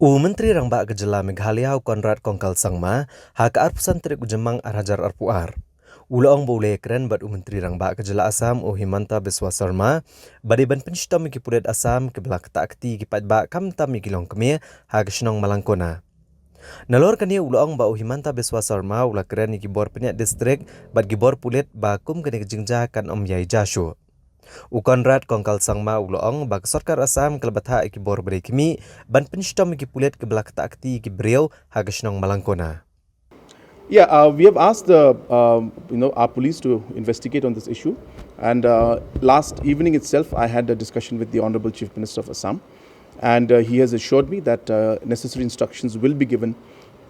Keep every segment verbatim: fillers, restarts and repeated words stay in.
U Myntri Rangbah ka Jylla Meghalaya u Conrad Kongkal Sangma, ha ka arphew san tarik u Jymmang ar hajar arphew ar, u la ong ba u la ïakren bad u Myntri Rangbah ka Jylla Assam u Himanta Biswa Sarma, ba dei ban pynshitom ïa ki pulit Assam kiba la ktah kti ïa ki paidbah khamtam ïa ki longkmie ha ka shnong Malangkona. Nalor kane u la ong ba u Himanta Biswa Sarma u la kren ïa ki bor pynïaid district bad ki bor pulit ba kum kane ka jingjia kan ym ïai jia shuh. U Conrad Kongkal Sangma u la ong ba ka sorkar Assam ka la bthah ïa ki bor ba dei khmih ban pynshitom ïa ki pulit kiba la ktah kti ïa ki briew ha ka shnong Malangkona. Yeah, uh, we have asked the um, you know our police to investigate on this issue, and uh, last evening itself, I had a discussion with the Honorable Chief Minister of Assam, and uh, he has assured me that uh, necessary instructions will be given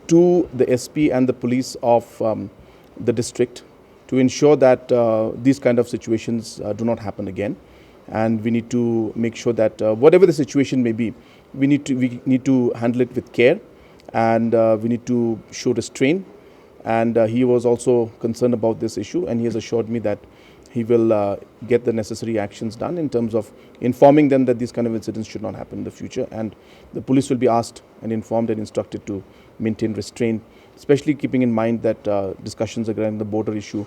to the S P and the police of um, the district to ensure that uh, these kind of situations uh, do not happen again. And we need to make sure that uh, whatever the situation may be, we need to we need to handle it with care, and uh, we need to show restraint. And uh, he was also concerned about this issue, and he has assured me that he will uh, get the necessary actions done in terms of informing them that these kind of incidents should not happen in the future. And the police will be asked and informed and instructed to maintain restraint, especially keeping in mind that uh, discussions regarding the border issue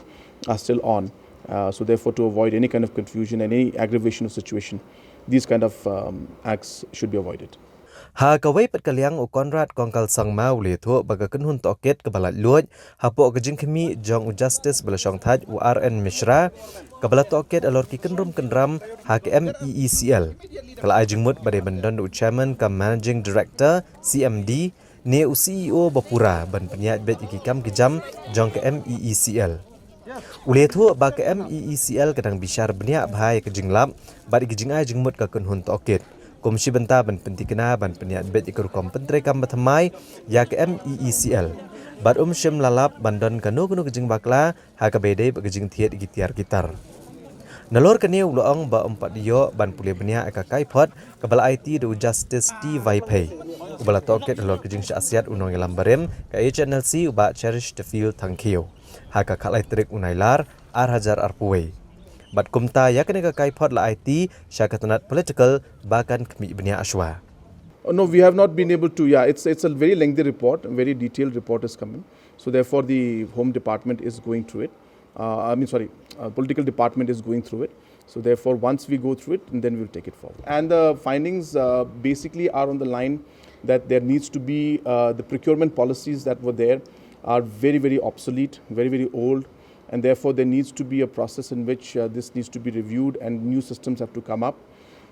are still on. Uh, so therefore, to avoid any kind of confusion and any aggravation of situation, these kind of um, acts should be avoided. Ha kawei pat ka liang, u Conrad Kongkal Sangma u la ïathuh ba ka kynhun tohkit kaba laitluid hapoh ka jingkhmih jong u Justice ba la shongthait u R N Mishra, kaba la tohkit halor ki kynrum kynram ha ka M E E C L, ka la ai jingmut ba dei ban don da u Chairman cum Managing Director, C M D, ne u C E O ba pura ban pynïaid beit ïa ki kam ki jam jong ka M E E C L. U la ïathuh ba ka M E E C L ka dang bishar bniah bha ïa ka jinglap bad ïa ka jingai jingmut ka kynhun tohkit, kum shi bynta ban pynthikna ban pynïaid beit ïa ka rukom pyntreikam bathymmai ïa ka M E E C L, bad um shym la lap ban don kano kano ka jingbakla ha kaba ïadei bad ka jingthied ïa ki tiar ki tar. Nalor kane u la ong ba um pat ïoh ban pule bniah ïa ka kaiphod kaba la aiti da u Justice T Vaiphei, uba la tohkit halor ka jingshah siat u nongïalam barim ka H N L C u Bah Cherish Tefil Thangkhiew, ha ka khatlai tarik u Nailar ar hajar arphew wei. Bad kumta ïa kane ka kaiphod la aiti sha ka tnat political ba kan khmih bniah shuwa. Uh, no, we have not been able to. Yeah, it's it's a very lengthy report, a very detailed report is coming. So therefore, the Home Department is going through it. Uh, I mean, sorry, uh, political department is going through it. So therefore, once we go through it, and then we'll take it forward. And the findings uh, basically are on the line that there needs to be uh, the procurement policies that were there are very, very obsolete, very, very old, and therefore there needs to be a process in which uh, this needs to be reviewed and new systems have to come up.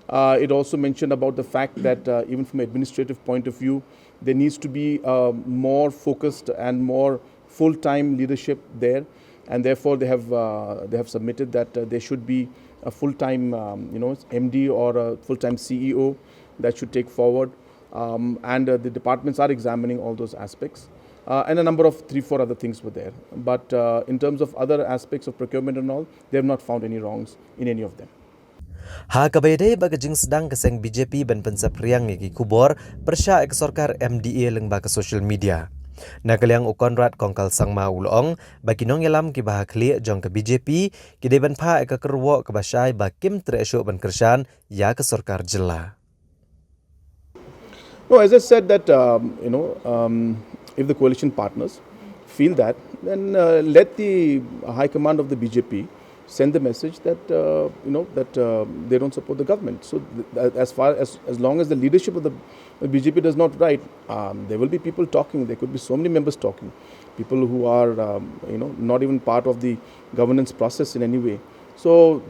Uh, it also mentioned about the fact that uh, even from an administrative point of view, there needs to be uh, more focused and more full-time leadership there, and therefore they have uh, they have submitted that uh, there should be a full-time um, you know M D or a full-time C E O that should take forward, um, and uh, the departments are examining all those aspects, uh, and a number of three four other things were there. But uh, in terms of other aspects of procurement and all, they have not found any wrongs in any of them. Ha kaba ïadei bad ka jingsdang ka seng B J P ban pynsaphriang ïa ki khubor pyrshah ïa ka sorkar M D A lyngba ka social media, na ka liang u Conrad Kongkal Sangma u la ong ba ki nongïalam kiba ha khlieh jong ka B J P ki dei ban phah ïa ka kyrwoh kaba shai ba kim treh shuh ban kyrshan ïa ka sorkar jylla. No, as I said that um, you know um, if the coalition partners feel that, then uh, let the high command of the B J P send the message that uh, you know that uh, they don't support the government. So th- as far as as long as the leadership of the B J P does not write, um, there will be people talking. There could be so many members talking, people who are um, you know not even part of the governance process in any way. So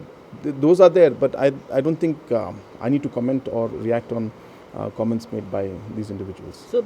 th- those are there, but I I don't think um, I need to comment or react on uh, comments made by these individuals. So